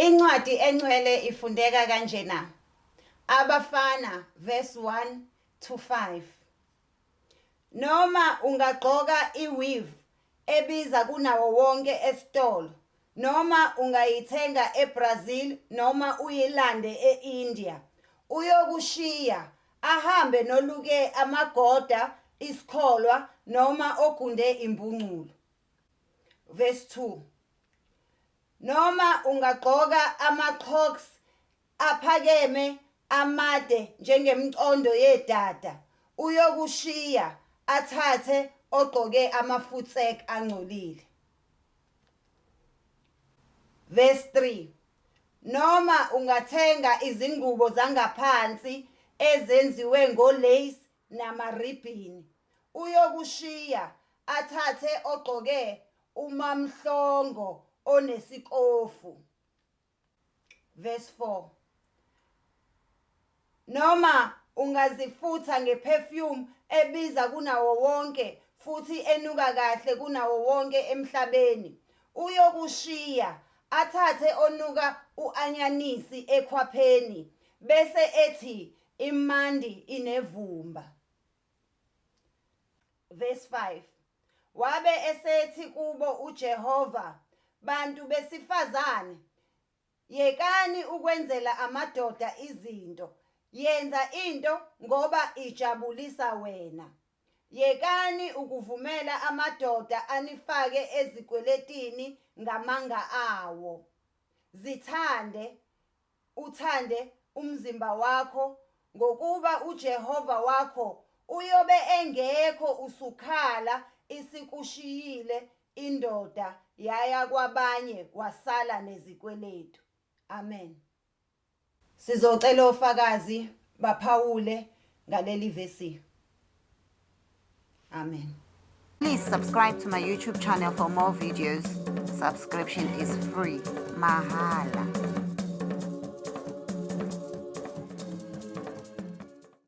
Incwadi engcwele ifundeka kanjena. Abafana verse 1 to 5. Noma ungagqoka i-weave ebiza kunawo wonke esitolo, noma ungayithenga eBrazil noma uyilande e-India, uyokushiya ahambe noluke amagoda, isikholwa noma ogunde imbungculu. Verse 2. Noma ungagqoka ama-crocs aphakeme amade njengemcondo yedada, uyokushiya athathe ogqoke ama-voetsek angcolile. Verse 3. Noma ungathenga izingubo zangaphansi ezenziwe ngo-lace namaribhini, uyokushiya athathe ogqoke umamhlongo onesikofu. Verse 4. Noma ungazifutha nge-perfume ebiza kunawo wonke futhi enuka kahle kunawo wonke emhlabeni, uyokushiya athathe onuka u-anyanisi ekhwapheni bese ethi imandi inevumba. Verse 5. Wabe esethi kubo uJehova, Bantu besifazane, yekani ukwenzela amadoda izinto, yenza into ngoba ijabulisa wena. Yekani ukuvumela amadoda anifake ezikweletini ngamanga awo. Zithande, uthande umzimba wakho, ngokuba uJehova wakho uyobe engekho usukhala isikushiyile indoda yaya kwabanye wasala nezikweletu. Amen. Sizocela ofakazi baphawule ngaleli vesi. Amen. Please subscribe to my YouTube channel for more videos. Subscription is free. Mahala.